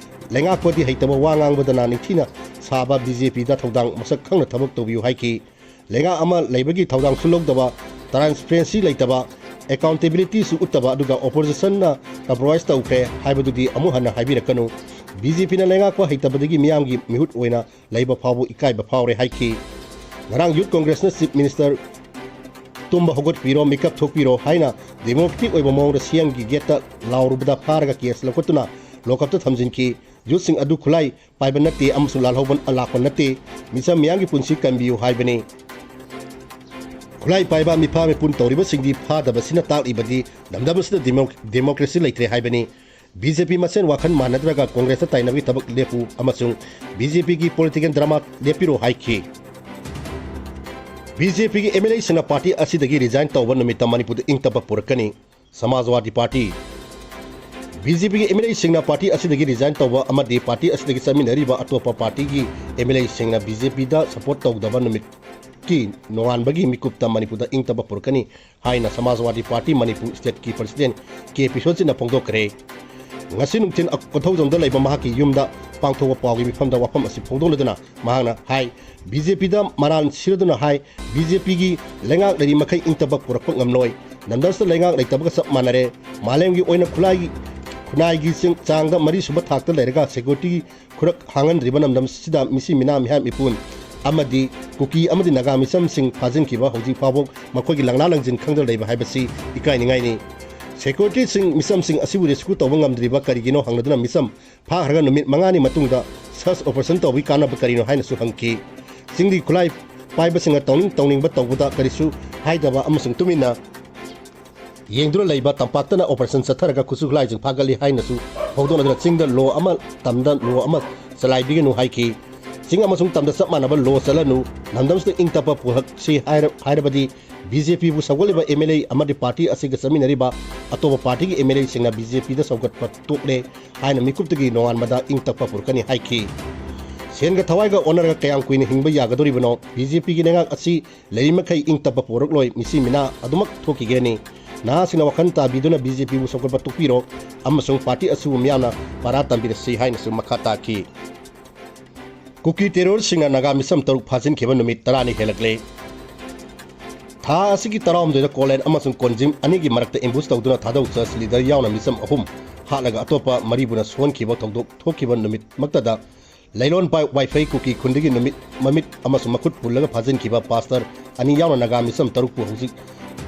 ꯂꯩꯉꯥꯛꯄꯗꯤ ꯍꯩꯇꯕ, ꯋꯥ ꯉꯥꯡꯕꯗꯅ ꯅꯤꯡꯊꯤꯅ ꯁꯥꯕ ꯕꯤ ꯖꯦ ꯄꯤꯗ ꯊꯧꯗꯥꯡ ꯃꯁꯛ ꯈꯪꯅ ꯊꯕꯛ ꯇꯧꯕꯤꯌꯨ ꯍꯥꯏꯈꯤ꯫ ꯂꯩꯉꯥꯛ ꯑꯃ ꯂꯩꯕꯒꯤ ꯊꯧꯗꯥꯡꯁꯨ ꯂꯧꯗꯕ, transparency ꯂꯩꯇꯕ, accountability ꯁꯨ ꯎꯠꯇꯕ, ꯑꯗꯨꯒ opposition ꯅ compromise ꯇꯧꯈ꯭ꯔꯦ ꯍꯥꯏꯕꯗꯨꯗꯤ ꯑꯃꯨꯛ ꯍꯟꯅ ꯍꯥꯏꯕꯤꯔꯛꯀꯅꯨ꯫ ꯕꯤ ꯖꯦ ꯄꯤꯅ ꯂꯩꯉꯥꯛꯄ ꯍꯩꯇꯕꯗꯒꯤ ꯃꯤꯌꯥꯝꯒꯤ ꯃꯤꯍꯨꯠ ꯑꯣꯏꯅ ꯂꯩꯕ ꯐꯥꯎꯕ ꯏꯀꯥꯏꯕ ꯐꯥꯎꯔꯦ ꯍꯥꯏꯈꯤ꯫ ꯉꯔꯥꯡ Youth Congress ꯅ Chief Minister ꯇꯨꯝꯕ ꯍꯧꯒꯠꯄꯤꯔꯣ, ꯃꯤꯀꯞ ꯊꯣꯛꯄꯤꯔꯣ ꯍꯥꯏꯅ democratic ꯑꯣꯏꯕ ꯃꯑꯣꯡꯗ ꯁꯤ ꯑꯦꯝ ꯒꯤ gate ꯇ ꯂꯥꯎꯔꯨꯕꯗ ꯐꯥꯔꯒ case ꯂꯧꯈꯠꯇꯨꯅ lockup ꯇ ꯊꯝꯖꯤꯟꯈꯤ꯫ Youth ꯁꯤꯡ ꯑꯗꯨ ꯈꯨꯠꯂꯥꯏ ꯄꯥꯏꯕ ꯅꯠꯇꯦ ꯑꯃꯁꯨꯡ ꯂꯥꯜꯍꯧꯕ ꯂꯥꯛꯄ ꯅꯠꯇꯦ꯫ ꯃꯤꯆꯝ ꯃꯤꯌꯥꯝꯒꯤ ꯄꯨꯟꯁꯤ ꯀꯟꯕꯤꯌꯨ ꯍꯥꯏꯕꯅꯤ꯫ ꯈꯨꯠꯂꯥꯏ ꯄꯥꯏꯕ ꯃꯤꯐꯥ ꯃꯤꯄꯨꯟ ꯇꯧꯔꯤꯕꯁꯤꯡꯗꯤ ꯐꯥꯗꯕꯁꯤꯅ ꯇꯥꯛꯂꯤꯕꯗꯤ ꯂꯝꯗꯝ ꯑꯁꯤꯗ demo-, democracy ꯂꯩꯇ꯭ꯔꯦ ꯍꯥꯏꯕꯅꯤ꯫ ꯕꯤ ꯖꯦ ꯄꯤ ꯃꯁꯦꯟ ꯋꯥꯈꯜ ꯃꯥꯟꯅꯗ꯭ꯔꯒ ꯀꯣꯡꯒ꯭ꯔꯦꯁꯇ ꯇꯥꯏꯅꯕꯒꯤ ꯊꯕꯛ ꯂꯦꯞꯄꯨ ꯑꯃꯁꯨꯡ ꯕꯤ ꯖꯦ ꯄꯤꯒꯤ political drama ꯂꯦꯞꯄꯤꯔꯣ ꯍꯥꯏꯈꯤ꯫ ꯕꯤ ꯖꯦ ꯄꯤꯒꯤ ꯑꯦꯝ ꯑꯦꯜ ꯑꯦꯁꯤꯡꯅ party ꯑꯁꯤꯗꯒꯤ resign ꯇꯧꯕ ꯅꯨꯃꯤꯠꯇ ꯃꯅꯤꯄꯨꯔꯗ ꯏꯪ ꯇꯞꯄ ꯄꯨꯔꯛꯀꯅꯤ꯫ ꯁꯃꯥꯖꯋꯥꯗꯤ ꯄꯥꯔꯇꯤ꯫ ꯕꯤ ꯖꯦ ꯄꯤꯒꯤ ꯑꯦꯝ ꯑꯦꯜ ꯑꯦꯁꯤꯡꯅ party ꯑꯁꯤꯗꯒꯤ resign ꯇꯧꯕ ꯑꯃꯗꯤ party ꯑꯁꯤꯗꯒꯤ ꯆꯠꯃꯤꯟꯅꯔꯤꯕ ꯑꯇꯣꯞꯄ party ꯒꯤ ꯑꯦꯝ ꯑꯦꯜ ꯑꯦꯁꯤꯡꯅ ꯕꯤ ꯖꯦ ꯄꯤꯗ support ꯇꯧꯗꯕ ꯅꯨꯃꯤꯠꯀꯤ ꯅꯣꯡꯉꯥꯟꯕꯒꯤ ꯃꯤꯀꯨꯞꯇ ꯃꯅꯤꯄꯨꯔꯗ ꯏꯪ ꯇꯞꯄ ꯄꯨꯔꯛꯀꯅꯤ ꯍꯥꯏꯅ ꯁꯃꯥꯖꯋꯥꯗꯤ ꯄꯥꯔꯇꯤ ꯃꯅꯤꯄꯨꯔ state ꯀꯤ president ꯀꯦ ꯄꯤꯁꯣꯟꯁꯤꯠꯅ ꯐꯣꯡꯗꯣꯛꯈ꯭ꯔꯦ꯫ ꯉꯁꯤ ꯅꯨꯡꯊꯤꯜ ꯀꯣꯟꯊꯧꯖꯝꯗ ꯂꯩꯕ ꯃꯍꯥꯛꯀꯤ ꯌꯨꯝꯗ ꯄꯥꯡꯊꯣꯛꯄ ꯄꯥꯎꯒꯤ ꯃꯤꯐꯝꯗ ꯋꯥꯐꯝ ꯑꯁꯤ ꯐꯣꯡꯗꯣꯛꯂꯗꯨꯅ ꯃꯍꯥꯛꯅ ꯍꯥꯏ, ꯕꯤ ꯖꯦ ꯄꯤꯗ ꯃꯔꯥꯜ ꯁꯤꯔꯗꯨꯅ ꯍꯥꯏ, ꯕꯤ ꯖꯦ ꯄꯤꯒꯤ ꯂꯩꯉꯥꯛ ꯂꯩꯔꯤ ꯃꯈꯩ ꯏꯪ ꯇꯞꯄ ꯄꯨꯔꯛꯄ ꯉꯝꯂꯣꯏ꯫ ꯂꯝꯗꯝꯁꯤꯗ ꯂꯩꯉꯥꯛ ꯂꯩꯇꯕꯒ ꯆꯞ ꯃꯥꯟꯅꯔꯦ꯫ ꯃꯥꯂꯦꯝꯒꯤ ꯑꯣꯏꯅ ꯈꯨꯠꯂꯥꯏꯒꯤ, ꯈꯨꯟꯅꯥꯏꯒꯤ ꯆꯤꯡ-, ꯆꯥꯡꯗ ꯃꯔꯤꯁꯨꯕ ꯊꯥꯛꯇ ꯂꯩꯔꯒ security ꯒꯤ ꯈꯨꯔꯛ ꯍꯥꯡꯍꯟꯗ꯭ꯔꯤꯕ ꯂꯝꯗꯝꯁꯤꯗ ꯃꯤꯆꯝ ꯃꯤꯅꯥ ꯃꯤꯍꯥꯠ ꯃꯤꯄꯨꯟ ꯑꯃꯗꯤ ꯀꯨꯀꯤ ꯑꯃꯗꯤ ꯅꯥꯒꯥ ꯃꯤꯆꯝꯁꯤꯡ ꯐꯥꯖꯤꯟꯈꯤꯕ ꯍꯧꯖꯤꯛ ꯐꯥꯎꯕ ꯃꯈꯣꯏꯒꯤ ꯂꯪꯂꯥ ꯂꯪꯖꯤꯟ ꯈꯪꯗꯅ ꯂꯩꯕ ꯍꯥꯏꯕꯁꯤ ꯏꯀꯥꯏꯅꯤꯡꯉꯥꯏꯅꯤ꯫ Security ꯁꯤꯡ ꯃꯤꯆꯝꯁꯤꯡ ꯑꯁꯤꯕꯨ rescue ꯇꯧꯕ ꯉꯝꯗ꯭ꯔꯤꯕ ꯀꯔꯤꯒꯤꯅꯣ ꯍꯪꯂꯗꯨꯅ ꯃꯤꯆꯝ ꯐꯥꯈ꯭ꯔꯒ ꯅꯨꯃꯤꯠ ꯃꯉꯥꯅꯤ ꯃꯇꯨꯡꯗ search operation ꯇꯧꯕꯒꯤ ꯀꯥꯟꯅꯕ ꯀꯔꯤꯅꯣ ꯍꯥꯏꯅꯁꯨ ꯍꯪꯈꯤ꯫ ꯆꯤꯡꯒꯤ ꯈꯨꯠꯂꯥꯏ ꯄꯥꯏꯕꯁꯤꯡꯅ ꯇꯧꯅꯤꯡ ꯇꯧꯅꯤꯡꯕ ꯇꯧꯕꯗ ꯀꯔꯤꯁꯨ ꯍꯥꯏꯗꯕ ꯑꯃꯁꯨꯡ ꯇꯨꯃꯤꯟꯅ ꯌꯦꯡꯗꯨꯅ ꯂꯩꯕ ꯇꯝꯄꯥꯛꯇꯅ operation ꯆꯠꯊꯔꯒ ꯈꯨꯠꯁꯨ ꯈꯨꯠꯂꯥꯏꯁꯤꯡ ꯐꯥꯒꯠꯂꯤ ꯍꯥꯏꯅꯁꯨ ꯐꯣꯡꯗꯣꯛꯂꯗꯨꯅ ꯆꯤꯡꯗ law ꯑꯃ, ꯇꯝꯗ law ꯑꯃ ꯆꯂꯥꯏꯕꯤꯒꯅꯨ ꯍꯥꯏꯈꯤ꯫ ꯆꯤꯡ ꯑꯃꯁꯨꯡ ꯇꯝꯗ ꯆꯞ ꯃꯥꯟꯅꯕ ꯂꯣ ꯆꯠꯂꯅꯨ, ꯂꯝꯗꯝꯁꯤꯗ ꯏꯪ ꯇꯞꯄ ꯄꯨꯔꯛꯁꯤ ꯍꯥꯏꯔ-, ꯍꯥꯏꯔꯕꯗꯤ ꯕꯤ ꯖꯦ ꯄꯤꯕꯨ ꯁꯧꯒꯠꯂꯤꯕ ꯑꯦꯝ ꯑꯦꯜ ꯑꯦ ꯑꯃꯗꯤ ꯄꯥꯔꯇꯤ ꯑꯁꯤꯒ ꯆꯠꯃꯤꯟꯅꯔꯤꯕ ꯑꯇꯣꯞꯄ ꯄꯥꯔꯇꯤꯒꯤ ꯑꯦꯝ ꯑꯦꯜ ꯑꯦꯁꯤꯡꯅ ꯕꯤ ꯖꯦ ꯄꯤꯗ ꯁꯧꯒꯠꯄ ꯇꯣꯛꯂꯦ ꯍꯥꯏꯅ ꯃꯤꯀꯨꯞꯇꯒꯤ ꯅꯣꯡꯉꯥꯟꯕꯗ ꯏꯪ ꯇꯞꯄ ꯄꯨꯔꯛꯀꯅꯤ ꯍꯥꯏꯈꯤ꯫ ꯁꯦꯟꯒ ꯊꯋꯥꯏꯒ ꯑꯣꯟꯅꯔꯒ ꯀꯌꯥꯝ ꯀꯨꯏꯅ ꯍꯤꯡꯕ ꯌꯥꯒꯗꯧꯔꯤꯕꯅꯣ? ꯕꯤ ꯖꯦ ꯄꯤꯒꯤ ꯂꯩꯉꯥꯛ ꯑꯁꯤ ꯂꯩꯔꯤꯃꯈꯩ ꯏꯪ ꯇꯞꯄ ꯄꯨꯔꯛꯂꯣꯏ, ꯃꯤꯁꯤ ꯃꯤꯅꯥ ꯑꯗꯨꯃꯛ ꯊꯣꯛꯈꯤꯒꯅꯤ꯫ ꯅꯍꯥꯁꯤꯡꯅ ꯋꯥꯈꯜ ꯇꯥꯕꯤꯗꯨꯅ ꯕꯤ ꯖꯦ ꯄꯤꯕꯨ ꯁꯧꯒꯠꯄ ꯇꯣꯛꯄꯤꯔꯣ ꯑꯃꯁꯨꯡ ꯄꯥꯔꯇꯤ ꯑꯁꯤꯕꯨ ꯃꯤꯌꯥꯝꯅ ꯄꯥꯔꯥ ꯇꯝꯕꯤꯔꯁꯤ ꯍꯥꯏꯅꯁꯨ ꯃꯈꯥ ꯇꯥꯈꯤ꯫ ꯀꯨꯀꯤ ꯇꯦꯔꯣꯔꯤꯁꯁꯤꯡꯅ ꯅꯥꯒꯥ ꯃꯤꯆꯝ ꯇꯔꯨꯛ ꯐꯥꯖꯤꯟꯈꯤꯕ ꯅꯨꯃꯤꯠ ꯇꯔꯥꯅꯤ ꯍꯦꯜꯂꯛꯂꯦ꯫ ꯊꯥ ꯑꯁꯤꯒꯤ ꯇꯔꯥꯍꯨꯝꯗꯣꯏꯗ ꯀꯣꯂꯦꯟ ꯑꯃꯁꯨꯡ ꯀꯣꯟꯖꯤꯝ ꯑꯅꯤꯒꯤ ꯃꯔꯛꯇ ꯑꯦꯝꯕꯨꯁ ꯇꯧꯗꯨꯅ ꯊꯥꯗꯧ ꯆꯔꯆ ꯂꯤꯗꯔ ꯌꯥꯎꯅ ꯃꯤꯆꯝ ꯑꯍꯨꯝ ꯍꯥꯠꯂꯒ ꯑꯇꯣꯞꯄ ꯃꯔꯤꯕꯨꯅ ꯁꯣꯟꯈꯤꯕ ꯊꯧꯗꯣꯛ ꯊꯣꯛꯈꯤꯕ ꯅꯨꯃꯤꯠꯃꯛꯇꯗ ꯂꯩꯔꯣꯟ ꯄꯥꯏ ꯋꯥꯏꯐꯩ ꯀꯨꯀꯤ ꯈꯨꯟꯗꯒꯤ ꯅꯨꯃꯤꯠ ꯃꯃꯤꯠ ꯑꯃꯁꯨꯡ ꯃꯈꯨꯠ ꯄꯨꯜꯂꯒ ꯐꯥꯖꯤꯟꯈꯤꯕ ꯄꯥꯁꯇꯔ ꯑꯅꯤ ꯌꯥꯎꯅ ꯅꯥꯒꯥ ꯃꯤꯆꯝ ꯇꯔꯨꯛꯄꯨ ꯍꯧꯖꯤꯛ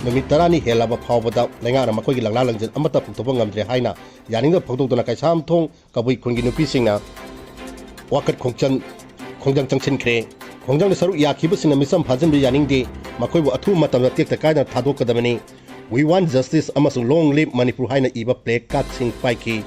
ꯅꯨꯃꯤꯠ ꯇꯔꯥꯅꯤ ꯍꯦꯜꯂꯕ ꯐꯥꯎꯕꯗ ꯂꯩꯉꯥꯛꯅ ꯃꯈꯣꯏꯒꯤ ꯂꯪꯂꯥ ꯂꯪꯖꯟ ꯑꯃꯠꯇ ꯐꯣꯡꯗꯣꯛꯄ ꯉꯝꯗ꯭ꯔꯦ ꯍꯥꯏꯅ ꯌꯥꯅꯤꯡꯗꯕ ꯐꯣꯡꯗꯣꯛꯇꯨꯅ ꯀꯩꯁꯥꯝꯊꯣꯡ ꯀꯕꯨꯏ ꯈꯨꯟꯒꯤ ꯅꯨꯄꯤꯁꯤꯡꯅ ꯋꯥꯀꯠ ꯈꯣꯡꯆꯪ-, ꯈꯣꯡꯖꯪ ꯆꯪꯁꯤꯟꯈ꯭ꯔꯦ꯫ ꯈꯣꯡꯖꯪꯗ ꯁꯔꯨꯛ ꯌꯥꯈꯤꯕꯁꯤꯡꯅ ꯃꯤꯆꯝ ꯐꯥꯖꯤꯟꯕ ꯌꯥꯅꯤꯡꯗꯦ, ꯃꯈꯣꯏꯕꯨ ꯑꯊꯨꯕ ꯃꯇꯝꯗ ꯇꯦꯛꯇ ꯀꯥꯏꯗꯅ ꯊꯥꯗꯣꯛꯀꯗꯕꯅꯤ꯫ We want justice ꯑꯃꯁꯨꯡ Long Live Manipur ꯍꯥꯏꯅ ꯏꯕ ꯄ꯭ꯂꯦ ꯀꯥꯔꯗꯁꯤꯡ ꯄꯥꯏꯈꯤ꯫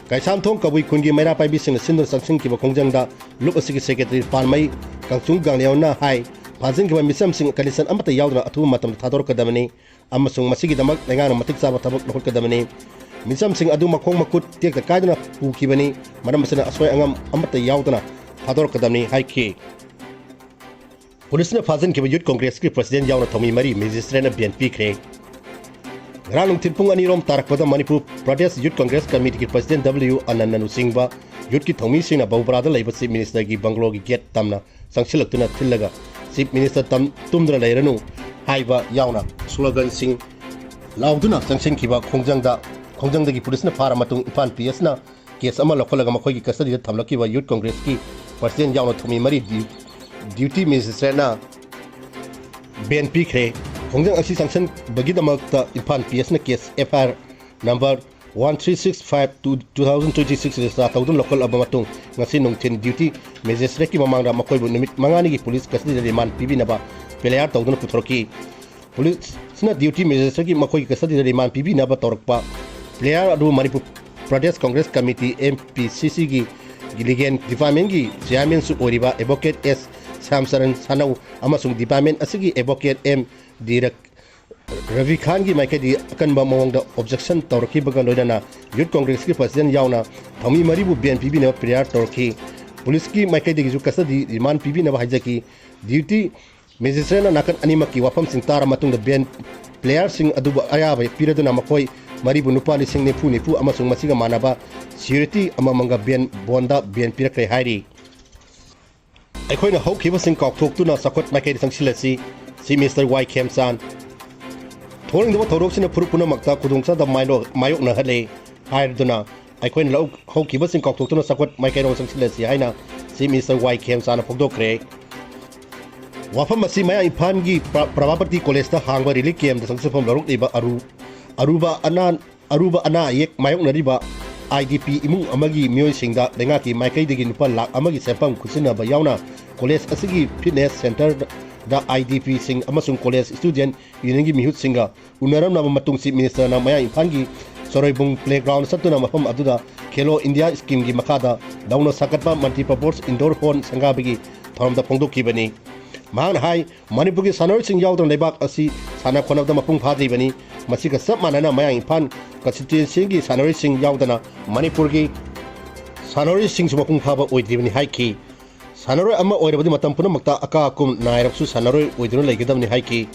ꯀꯩꯁꯥꯝꯊꯣꯡ ꯀꯕꯨꯏ ꯈꯨꯟꯒꯤ ꯃꯩꯔꯥ ꯄꯥꯏꯕꯤꯁꯤꯡꯅ ꯁꯤꯟꯗꯨꯅ ꯆꯪꯁꯤꯟꯈꯤꯕ ꯈꯣꯡꯖꯪꯗ ꯂꯨꯞ ꯑꯁꯤꯒꯤ ꯁꯦꯀ꯭ꯔꯦꯇꯔꯤ ꯄꯥꯟꯃꯩ ꯀꯥꯡꯆꯨꯡ ꯒꯥꯡꯂꯤꯌꯥꯎꯅ ꯍꯥꯏ, ꯐꯥꯖꯤꯟꯈꯤꯕ ꯃꯤꯆꯝꯁꯤꯡ ꯀꯟꯗꯤꯁꯟ ꯑꯃꯠꯇ ꯌꯥꯎꯗꯅ ꯑꯊꯨꯕ ꯃꯇꯝꯗ ꯊꯥꯗꯣꯔꯛꯀꯗꯕꯅꯤ ꯑꯃꯁꯨꯡ ꯃꯁꯤꯒꯤꯗꯃꯛ ꯂꯩꯉꯥꯛꯅ ꯃꯇꯤꯛ ꯆꯥꯕ ꯊꯕꯛ ꯂꯧꯈꯠꯀꯗꯕꯅꯤ꯫ ꯃꯤꯆꯝꯁꯤꯡ ꯑꯗꯨ ꯃꯈꯣꯡ ꯃꯈꯨꯠ ꯇꯦꯛꯇ ꯀꯥꯏꯗꯅ ꯄꯨꯈꯤꯕꯅꯤ, ꯃꯔꯝ ꯑꯁꯤꯅ ꯑꯁꯣꯏ ꯑꯉꯥꯝ ꯑꯃꯠꯇ ꯌꯥꯎꯗꯅ ꯊꯥꯗꯣꯔꯛꯀꯗꯕꯅꯤ ꯍꯥꯏꯈꯤ꯫ ꯄꯨꯂꯤꯁꯅ ꯐꯥꯖꯤꯟꯈꯤꯕ ꯌꯨꯠ ꯀꯣꯡꯒ꯭ꯔꯦꯁꯀꯤ ꯄ꯭ꯔꯁꯤꯗꯦꯟ ꯌꯥꯎꯅ ꯊꯧꯃꯤ ꯃꯔꯤ ꯃꯦꯖꯤꯁꯇ꯭ꯔꯦꯠꯅ ꯕꯦꯟ ꯄꯤꯈ꯭ꯔꯦ꯫ ꯉꯔꯥꯡ ꯅꯨꯡꯊꯤꯜ ꯄꯨꯡ ꯑꯅꯤꯔꯣꯝ ꯇꯥꯔꯛꯄꯗ ꯃꯅꯤꯄꯨꯔ ꯄ꯭ꯔꯗꯦꯁ ꯌꯨꯠ ꯀꯣꯡꯒ꯭ꯔꯦꯁ ꯀꯃꯤꯇꯤꯒꯤ ꯄ꯭ꯔꯁꯤꯗꯦꯟ ꯗꯕ꯭ꯂꯤꯌꯨ ꯑꯅꯟꯅ ꯂꯨꯆꯤꯡꯕ ꯌꯨꯠꯀꯤ ꯊꯧꯃꯤꯁꯤꯡꯅ ꯕꯧꯕ꯭ꯔꯥꯗ ꯂꯩꯕ ꯆꯤꯐ ꯃꯤꯅꯤꯁꯇꯔꯒꯤ ꯕꯪꯒ꯭ꯂꯣꯒꯤ ꯒꯦꯠ ꯇꯝꯅ ꯆꯪꯁꯤꯜꯂꯛꯇꯨꯅ ꯊꯤꯜꯂꯒ ꯆꯤꯐ ꯃꯤꯅꯤꯁꯇꯔ ꯇꯝ-, ꯇꯨꯝꯗꯨꯅ ꯂꯩꯔꯅꯨ ꯍꯥꯏꯕ ꯌꯥꯎꯅ ꯁ꯭ꯂꯣꯒꯟꯁꯤꯡ ꯂꯥꯎꯗꯨꯅ ꯆꯪꯁꯤꯟꯈꯤꯕ ꯈꯣꯡꯖꯪꯗ, ꯈꯣꯡꯖꯪꯗꯒꯤ ꯄꯨꯂꯤꯁꯅ ꯐꯥꯔ ꯃꯇꯨꯡ ꯏꯝꯐꯥꯜ ꯄꯤ ꯑꯦꯁꯅ ꯀꯦꯁ ꯑꯃ ꯂꯧꯈꯠꯂꯒ ꯃꯈꯣꯏꯒꯤ ꯀꯁꯇꯗꯤꯗ ꯊꯝꯂꯛꯈꯤꯕ ꯌꯨꯠ ꯀꯣꯡꯒ꯭ꯔꯦꯁꯀꯤ ꯄ꯭ꯔꯁꯤꯗꯦꯟ ꯌꯥꯎꯅ ꯊꯧꯃꯤ ꯃꯔꯤ ꯗ꯭ꯌꯨ-, ꯗ꯭ꯌꯨꯇꯤ ꯃꯦꯖꯤꯁꯇ꯭ꯔꯦꯠꯅ ꯕꯦꯟ ꯄꯤꯈ꯭ꯔꯦ꯫ ꯈꯣꯡꯖꯪ ꯑꯁꯤ ꯆꯪꯁꯤꯟꯕꯒꯤꯗꯃꯛꯇ ꯏꯝꯐꯥꯜ ꯄꯤ ꯑꯦꯁꯅ case F I R number one three six five two, two thousand twenty six register ꯇꯧꯗꯨꯅ ꯂꯧꯈꯠꯂꯕ ꯃꯇꯨꯡ, ꯉꯁꯤ ꯅꯨꯡꯊꯤꯜ ꯗ꯭ꯌꯨꯇꯤ ꯃꯦꯖꯤꯁꯇ꯭ꯔꯦꯠꯀꯤ ꯃꯃꯥꯡꯗ ꯃꯈꯣꯏꯕꯨ ꯅꯨꯃꯤꯠ ꯃꯉꯥꯅꯤꯒꯤ ꯄꯨꯂꯤꯁ ꯀꯁꯇꯗꯤꯗ ꯔꯤꯃꯥꯟ ꯄꯤꯕꯤꯅꯕ ꯄꯤ ꯑꯥꯏ ꯑꯥꯔ ꯇꯧꯗꯨꯅ ꯄꯨꯊꯣꯔꯛꯈꯤ꯫ ꯄꯨꯂꯤꯁꯅ ꯗ꯭ꯌꯨꯇꯤ ꯃꯦꯖꯤꯁꯇ꯭ꯔꯦꯠꯀꯤ ꯃꯈꯣꯏꯒꯤ ꯀꯁꯇꯗꯤꯗ ꯔꯤꯃꯥꯟ ꯄꯤꯕꯤꯅꯕ ꯇꯧꯔꯛꯄ ꯄꯤ ꯑꯥꯏ ꯑꯥꯔ ꯑꯗꯨ Manipur Pradesh Congress committee, M P ꯁꯤ ꯁꯤꯒꯤ ꯂꯤꯒꯦꯜ ꯗꯤꯄꯥꯔꯠꯃꯦꯟꯒꯤ ꯆꯤꯌꯥꯔꯃꯦꯟꯁꯨ ꯑꯣꯏꯔꯤꯕ ꯑꯦꯗꯚꯣꯀꯦꯠ ꯑꯦꯁ ꯁ꯭ꯌꯥꯝꯆꯔꯟ ꯁꯥꯅꯧ ꯑꯃꯁꯨꯡ ꯗꯤꯄꯥꯔꯠꯃꯦꯟ ꯑꯁꯤꯒꯤ ꯑꯦꯗꯚꯣꯀꯦꯠ ꯑꯦꯝ ꯗꯤ ꯔ-, ꯔꯕꯤ ꯈꯥꯟꯒꯤ ꯃꯥꯏꯀꯩꯗꯒꯤ ꯑꯀꯟꯕ ꯃꯑꯣꯡꯗ ꯑꯣꯕꯖꯦꯛꯁꯟ ꯇꯧꯔꯛꯈꯤꯕꯒ ꯂꯣꯏꯅꯅ ꯌꯨꯠ ꯀꯣꯡꯒ꯭ꯔꯦꯁꯀꯤ ꯄ꯭ꯔꯁꯤꯗꯦꯟ ꯌꯥꯎꯅ ꯊꯧꯃꯤ ꯃꯔꯤꯕꯨ ꯕꯦꯟ ꯄꯤꯕꯤꯅꯕ ꯄ꯭ꯔꯦꯌꯔ ꯇꯧꯔꯛꯈꯤ꯫ ꯄꯨꯂꯤꯁꯀꯤ ꯃꯥꯏꯀꯩꯗꯒꯤꯁꯨ ꯀꯁꯇꯗꯤ ꯔꯤꯃꯥꯟ ꯄꯤꯕꯤꯅꯕ ꯍꯥꯏꯖꯈꯤ꯫ ꯗ꯭ꯌꯨꯇꯤ ꯃꯦꯖꯤꯁꯇ꯭ꯔꯦꯠꯅ ꯅꯥꯀꯟ ꯑꯅꯤꯃꯛꯀꯤ ꯋꯥꯐꯝꯁꯤꯡ ꯇꯥꯔ ꯃꯇꯨꯡꯗ ꯕꯦꯟ ꯄ꯭ꯂꯦꯌꯔꯁꯤꯡ ꯑꯗꯨꯕꯨ ꯑꯌꯥꯕ ꯄꯤꯔꯗꯨꯅ ꯃꯈꯣꯏ ꯃꯔꯤꯕꯨ ꯂꯨꯄꯥ ꯂꯤꯁꯤꯡ ꯅꯤꯐꯨ ꯅꯤꯐꯨ ꯑꯃꯁꯨꯡ ꯃꯁꯤꯒ ꯃꯥꯟꯅꯕ ꯁꯤꯀ꯭ꯌꯨꯔꯤꯇꯤ ꯑꯃꯃꯝꯒ ꯕꯦꯟ ꯕꯣꯟꯗ ꯕꯦꯟ ꯄꯤꯔꯛꯈ꯭ꯔꯦ ꯍꯥꯏꯔꯤ꯫ ꯑꯩꯈꯣꯏꯅ ꯍꯧꯈꯤꯕꯁꯤꯡ ꯀꯥꯎꯊꯣꯛꯇꯨꯅ ꯆꯥꯎꯈꯠ ꯃꯥꯏꯀꯩꯗ ꯆꯪꯁꯤꯜꯂꯁꯤ, ꯆꯤꯐ ꯃꯤꯅꯤꯁꯇꯔ ꯋꯥꯏ ꯈꯦꯝꯆꯥꯟ꯫ ꯊꯣꯛꯅꯤꯡꯗꯕ ꯊꯧꯗꯣꯛꯁꯤꯅ ꯐꯨꯔꯨꯞ ꯄꯨꯝꯅꯃꯛꯇ ꯈꯨꯗꯣꯡꯆꯥꯗꯕ ꯃꯥꯏꯂꯣ-, ꯃꯥꯌꯣꯛꯅꯍꯜꯂꯦ ꯍꯥꯏꯔꯗꯨꯅ ꯑꯩꯈꯣꯏꯅ ꯂꯧ-, ꯍꯧꯈꯤꯕꯁꯤꯡ ꯀꯥꯎꯊꯣꯛꯇꯨꯅ ꯆꯥꯎꯈꯠ ꯃꯥꯏꯀꯩꯔꯣꯝ ꯆꯪꯁꯤꯜꯂꯁꯤ ꯍꯥꯏꯅ ꯆꯤꯐ ꯃꯤꯅꯤꯁꯇꯔ ꯋꯥꯏ ꯈꯦꯝꯆꯥꯟꯅ ꯐꯣꯡꯗꯣꯛꯈ꯭ꯔꯦ꯫ ꯋꯥꯐꯝ ꯑꯁꯤ ꯃꯌꯥꯡ ꯏꯝꯐꯥꯜꯒꯤ ꯄ꯭ꯔ-, ꯄ꯭ꯔꯚꯥꯄꯇꯤ ꯀꯣꯂꯦꯖꯇ ꯍꯥꯡꯕ ꯔꯤꯂꯤꯐ ꯀꯦꯝꯞꯇ ꯆꯪꯁꯤꯟꯐꯝ ꯂꯧꯔꯛꯂꯤꯕ ꯑꯔꯨ-, ꯑꯔꯨꯕ ꯑꯅꯥ-, ꯑꯔꯨꯕ ꯑꯅꯥ ꯑꯌꯦꯛ ꯃꯥꯌꯣꯛꯅꯔꯤꯕ ꯑꯥꯏ ꯗꯤ ꯄꯤ ꯏꯃꯨꯡ ꯑꯃꯒꯤ ꯃꯤꯑꯣꯏꯁꯤꯡꯗ ꯂꯩꯉꯥꯛꯀꯤ ꯃꯥꯏꯀꯩꯗꯒꯤ ꯂꯨꯄꯥ ꯂꯥꯈ ꯑꯃꯒꯤ ꯁꯦꯟꯐꯝ ꯈꯨꯠꯁꯤꯟꯅꯕ ꯌꯥꯎꯅ ꯀꯣꯂꯦꯖ ꯑꯁꯤꯒꯤ ꯐꯤꯠꯅꯦꯁ ꯁꯦꯟꯇꯔꯗ ꯑꯥꯏ ꯗꯤ ꯄꯤꯁꯤꯡ ꯑꯃꯁꯨꯡ ꯀꯣꯂꯦꯖ ꯁ꯭ꯇꯨꯗꯦꯟꯠ ꯌꯨꯅꯤꯌꯟꯒꯤ ꯃꯤꯍꯨꯠꯁꯤꯡꯒ ꯎꯅꯔꯝꯂꯕ ꯃꯇꯨꯡ ꯆꯤꯐ ꯃꯤꯅꯤꯁꯇꯔꯅ ꯃꯌꯥꯡ ꯏꯝꯐꯥꯜꯒꯤ ꯆꯔꯣꯏꯕꯨꯡ ꯄ꯭ꯂꯦꯒ꯭ꯔꯥꯎꯟꯗ ꯆꯠꯇꯨꯅ ꯃꯐꯝ ꯑꯗꯨꯗ ꯈꯦꯂꯣ ꯏꯟꯗꯤꯌꯥ ꯁ꯭ꯀꯤꯝꯒꯤ ꯃꯈꯥꯗ ꯅꯧꯅ ꯁꯥꯒꯠꯄ ꯃꯜꯇꯤꯄꯔꯄꯣꯁ ꯏꯟꯗꯣꯔ ꯍꯣꯜ ꯁꯪꯒꯥꯕꯒꯤ ꯊꯧꯔꯝꯗ ꯐꯣꯡꯗꯣꯛꯈꯤꯕꯅꯤ꯫ ꯃꯍꯥꯛꯅ ꯍꯥꯏ, ꯃꯅꯤꯄꯨꯔꯒꯤ ꯁꯥꯟꯅꯔꯣꯏꯁꯤꯡ ꯌꯥꯎꯗꯅ ꯂꯩꯕꯥꯛ ꯑꯁꯤ ꯁꯥꯟꯅ ꯈꯣꯠꯅꯕꯗ ꯃꯄꯨꯡ ꯐꯥꯗ꯭ꯔꯤꯕꯅꯤ꯫ ꯃꯁꯤꯒ ꯆꯞ ꯃꯥꯟꯅꯅ ꯃꯌꯥꯡ ꯏꯝꯐꯥꯜ ꯀꯟꯁꯇꯤꯇ꯭ꯋꯦꯟꯁꯤꯒꯤ ꯁꯥꯟꯅꯔꯣꯏꯁꯤꯡ ꯌꯥꯎꯗꯅ ꯃꯅꯤꯄꯨꯔꯒꯤ ꯁꯥꯟꯅꯔꯣꯏꯁꯤꯡꯁꯨ ꯃꯄꯨꯡ ꯐꯥꯕ ꯑꯣꯏꯗ꯭ꯔꯤꯕꯅꯤ ꯍꯥꯏꯈꯤ꯫ ꯁꯥꯟꯅꯔꯣꯏ ꯑꯃ ꯑꯣꯏꯔꯕꯗꯤ ꯃꯇꯝ ꯄꯨꯝꯅꯃꯛꯇ ꯑꯀꯥ ꯑꯀꯨꯝ ꯅꯥꯏꯔꯕꯁꯨ ꯁꯥꯟꯅꯔꯣꯏ ꯑꯣꯏꯗꯨꯅ ꯂꯩꯒꯗꯕꯅꯤ ꯍꯥꯏꯈꯤ꯫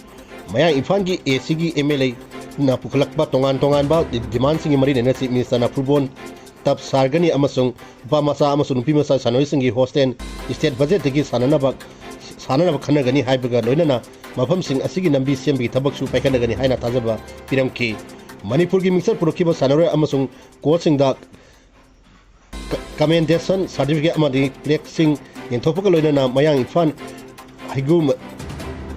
ꯃꯌꯥꯡ ꯏꯝꯐꯥꯜꯒꯤ ꯑꯦ ꯁꯤꯒꯤ ꯑꯦꯝ ꯑꯦꯜ ꯑꯦꯅ ꯄꯨꯈꯠꯂꯛꯄ ꯇꯣꯉꯥꯟ ꯇꯣꯉꯥꯟꯕ ꯗꯤꯃꯥꯟꯁꯤꯡꯒꯤ ꯃꯔꯤ ꯂꯩꯅꯅ ꯆꯤꯐ ꯃꯤꯅꯤꯁꯇꯔꯅ ꯐꯨꯠꯕꯣꯜ ꯇꯞ ꯁꯥꯒꯅꯤ ꯑꯃꯁꯨꯡ ꯅꯨꯄꯥ ꯃꯆꯥ ꯑꯃꯁꯨꯡ ꯅꯨꯄꯤ ꯃꯆꯥ ꯁꯥꯟꯅꯔꯣꯏꯁꯤꯡꯒꯤ ꯍꯣꯁꯇꯦꯜ ꯁ꯭ꯇꯦꯠ ꯕꯖꯦꯠꯇꯒꯤ ꯁꯥꯟꯅꯅꯕ, ꯁꯥꯟꯅꯅꯕ ꯈꯟꯅꯒꯅꯤ ꯍꯥꯏꯕꯒ ꯂꯣꯏꯅꯅ ꯃꯐꯝꯁꯤꯡ ꯑꯁꯤꯒꯤ ꯂꯝꯕꯤ ꯁꯦꯝꯕꯒꯤ ꯊꯕꯛꯁꯨ ꯄꯥꯏꯈꯠꯅꯒꯅꯤ ꯍꯥꯏꯅ ꯊꯥꯖꯕ ꯄꯤꯔꯝꯈꯤ꯫ ꯃꯅꯤꯄꯨꯔꯒꯤ ꯃꯤꯡꯆꯠ ꯄꯨꯔꯛꯈꯤꯕ ꯁꯥꯟꯅꯔꯣꯏ ꯑꯃꯁꯨꯡ ꯀꯣꯆꯁꯤꯡꯗ ꯀ-, ꯀꯃꯦꯟꯗꯦꯁꯟ ꯁꯥꯔꯇꯤꯐꯤꯀꯦꯠ ꯑꯃꯗꯤ ꯄ꯭ꯂꯦꯛꯁꯤꯡ ꯌꯦꯟꯊꯣꯛꯄꯒ ꯂꯣꯏꯅꯅ ꯃꯌꯥꯡ ꯏꯝꯐꯥꯜ ꯍꯩꯒꯨ-,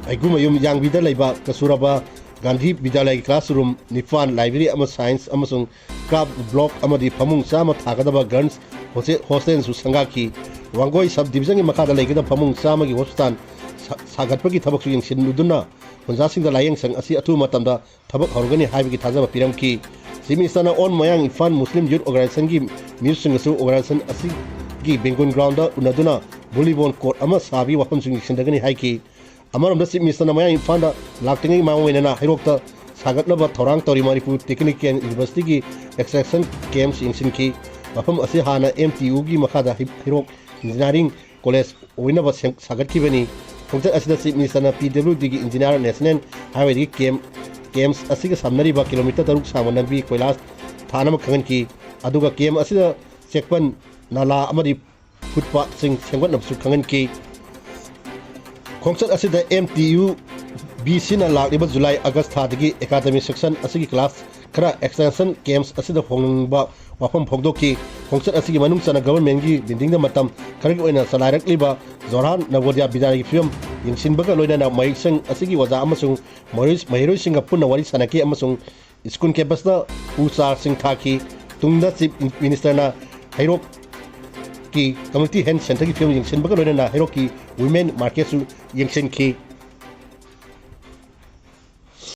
ꯍꯩꯒꯨꯃꯌꯨꯝ ꯌꯥꯡꯕꯤꯗ ꯂꯩꯕ ꯀꯁꯨꯔꯕꯥ ꯒꯥꯟꯙꯤ ꯕꯤꯗ꯭ꯌꯥꯂꯌꯒꯤ ꯀ꯭ꯂꯥꯁꯔꯨꯝ ꯅꯤꯄꯥꯟ, ꯂꯥꯏꯕ꯭ꯔꯦꯔꯤ ꯑꯃ, ꯁꯥꯏꯟꯁ ꯑꯃꯁꯨꯡ ꯀ꯭ꯔꯥꯐ ꯕ꯭ꯂꯣꯛ ꯑꯃꯗꯤ ꯐꯃꯨꯡ ꯆꯥꯝꯃ ꯊꯥꯒꯗꯕ ꯒꯔꯜꯁ ꯍꯣꯁꯇꯦ-, ꯍꯣꯁꯇꯦꯜꯁꯨ ꯁꯪꯒꯥꯈꯤ꯫ ꯋꯥꯡꯒꯣꯏ ꯁꯕ ꯗꯤꯕꯤꯖꯟꯒꯤ ꯃꯈꯥꯗ ꯂꯩꯒꯗꯕ ꯐꯃꯨꯡ ꯆꯥꯝꯃꯒꯤ ꯍꯣꯁꯄꯤꯇꯥꯜ ꯁꯥ-, ꯁꯥꯒꯠꯄꯒꯤ ꯊꯕꯛꯁꯨ ꯌꯦꯡꯁꯤꯟꯗꯨꯅ ꯈꯨꯟꯖꯥꯁꯤꯡꯗ ꯂꯥꯌꯦꯡ ꯁꯪ ꯑꯁꯤ ꯑꯊꯨꯕ ꯃꯇꯝꯗ ꯊꯕꯛ ꯍꯧꯔꯒꯅꯤ ꯍꯥꯏꯕꯒꯤ ꯊꯥꯖꯕ ꯄꯤꯔꯝꯈꯤ꯫ ꯆꯤꯐ ꯃꯤꯅꯤꯁꯇꯔꯅ ꯑꯣꯜ ꯃꯌꯥꯡ ꯏꯝꯐꯥꯜ ꯃꯨꯁꯂꯤꯝ ꯌꯨꯠ ꯑꯣꯔꯒꯅꯥꯏꯖꯦꯁꯟꯒꯤ ꯃꯤꯍꯨꯠꯁꯤꯡꯒꯁꯨ ꯑꯣꯔꯒꯅꯥꯏꯖꯦꯁꯟ ꯑꯁꯤ, ꯕꯦꯡꯒꯨꯟ ꯒ꯭ꯔꯥꯎꯟꯗ ꯎꯅꯗꯨꯅ ꯚꯣꯂꯤꯕꯣꯜ ꯀꯣꯔꯠ ꯑꯃ ꯁꯥꯕꯒꯤ ꯋꯥꯐꯝꯁꯨ ꯌꯦꯡꯁꯤꯟꯒꯅꯤ ꯍꯥꯏꯈꯤ꯫ ꯑꯃꯔꯣꯝꯗ ꯆꯤꯐ ꯃꯤꯅꯤꯁꯇꯔꯅ ꯃꯌꯥꯡ ꯏꯝꯐꯥꯜꯗ ꯂꯥꯛꯇ꯭ꯔꯤꯉꯩ ꯃꯃꯥꯡ ꯑꯣꯏꯅꯅ ꯍꯩꯔꯣꯛꯇ ꯁꯥꯒꯠꯅꯕ ꯊꯧꯔꯥꯡ ꯇꯧꯔꯤ ꯃꯅꯤꯄꯨꯔ ꯇꯦꯛꯅꯤꯀꯦꯜ ꯌꯨꯅꯤꯚꯔꯁꯤꯇꯤꯒꯤ ꯑꯦꯛꯁꯇ꯭ꯔꯦꯛꯁꯟ ꯀꯦꯝꯞꯁ ꯌꯦꯡꯁꯤꯟꯈꯤ꯫ ꯃꯐꯝ ꯑꯁꯤ ꯍꯥꯟꯅ ꯑꯦꯝ ꯇꯤ ꯌꯨꯒꯤ ꯃꯈꯥꯗ ꯍꯩ-, ꯍꯩꯔꯣꯛ ꯏꯟꯖꯤꯅꯤꯌꯥꯔꯤꯡ ꯀꯣꯂꯦꯖ ꯑꯣꯏꯅꯕ ꯁꯦꯝ-, ꯁꯥꯒꯠꯈꯤꯕꯅꯤ꯫ ꯈꯣꯡꯆꯠ ꯑꯁꯤꯗ ꯆꯤꯐ ꯃꯤꯅꯤꯁꯇꯔꯅ ꯄꯤ ꯗꯕ꯭ꯂꯤꯎ ꯗꯤꯒꯤ ꯏꯟꯖꯤꯅꯤꯌꯥꯔ ꯅꯦꯁꯅꯦꯜ ꯍꯥꯏꯋꯦꯗꯒꯤ ꯀꯦꯝꯞ, ꯀꯦꯝꯞꯁ ꯑꯁꯤꯒ ꯁꯝꯅꯔꯤꯕ ꯀꯤꯂꯣꯃꯤꯇꯔ ꯇꯔꯨꯛ ꯁꯥꯡꯕ ꯂꯝꯕꯤ ꯀꯣꯏꯂꯥꯁ ꯊꯥꯅꯕ ꯈꯪꯍꯟꯈꯤ꯫ ꯑꯗꯨꯒ ꯀꯦꯝꯞ ꯑꯁꯤꯗ ꯆꯦꯛꯄꯟ, ꯅꯥꯂꯥ ꯑꯃꯗꯤ ꯐꯨꯠꯄꯥꯠꯁꯤꯡ ꯁꯦꯝꯒꯠꯅꯕꯁꯨ ꯈꯪꯍꯟꯈꯤ꯫ ꯈꯣꯡꯆꯠ ꯑꯁꯤꯗ ꯑꯦꯝ ꯇꯤ ꯌꯨ ꯕꯤ ꯁꯤꯅ ꯂꯥꯛꯂꯤꯕ ꯖꯨꯂꯥꯏ ꯑꯥꯒꯁ ꯊꯥꯗꯒꯤ ꯑꯦꯀꯥꯗꯃꯤꯛ ꯁꯦꯁꯟ ꯑꯁꯤꯒꯤ ꯀ꯭ꯂꯥꯁ ꯈꯔ ꯑꯦꯛꯁꯇꯦꯟꯁꯟ ꯀꯦꯝꯞꯁ ꯑꯁꯤꯗ ꯍꯣꯡꯅꯤꯡꯕ ꯋꯥꯐꯝ ꯐꯣꯡꯗꯣꯛꯈꯤ꯫ ꯈꯣꯡꯆꯠ ꯑꯁꯤꯒꯤ ꯃꯅꯨꯡ ꯆꯟꯅ ꯒꯚꯔꯟꯃꯦꯟꯠꯀꯤ ꯕꯤꯜꯗꯤꯡꯗ ꯃꯇꯝ ꯈꯔꯒꯤ ꯑꯣꯏꯅ ꯆꯂꯥꯏꯔꯛꯂꯤꯕ ꯖꯣꯔꯍꯥꯠ ꯅꯕꯣꯗꯤꯌꯥ ꯕꯤꯗ꯭ꯌꯥꯂꯌꯒꯤ ꯐꯤꯕꯝ ꯌꯦꯡꯁꯤꯟꯕꯒ ꯂꯣꯏꯅꯅ ꯃꯍꯩꯁꯪ ꯑꯁꯤꯒꯤ ꯑꯣꯖꯥ ꯑꯃꯁꯨꯡ ꯃꯍꯩꯔꯣꯏ-, ꯃꯍꯩꯔꯣꯏꯁꯤꯡꯒ ꯄꯨꯟꯅ ꯋꯥꯔꯤ ꯁꯥꯅꯈꯤ ꯑꯃꯁꯨꯡ ꯁ꯭ꯀꯨꯜ ꯀꯦꯝꯄꯁꯇ ꯎ ꯆꯥꯔꯁꯤꯡ ꯊꯥꯈꯤ꯫ ꯇꯨꯡꯗ ꯆꯤꯐ ꯃꯤꯅꯤꯁꯇꯔꯅ ꯍꯩꯔꯣꯛꯀꯤ ꯀꯝꯃ꯭ꯌꯨꯅꯤꯇꯤ ꯍꯦꯜꯊ ꯁꯦꯟꯇꯔꯒꯤ ꯐꯤꯕꯝ ꯌꯦꯡꯁꯤꯟꯕꯒ ꯂꯣꯏꯅꯅ ꯍꯩꯔꯣꯛꯀꯤ ꯋꯨꯃꯦꯟ ꯃꯥꯔꯀꯦꯠꯁꯨ ꯌꯦꯡꯁꯤꯟꯈꯤ꯫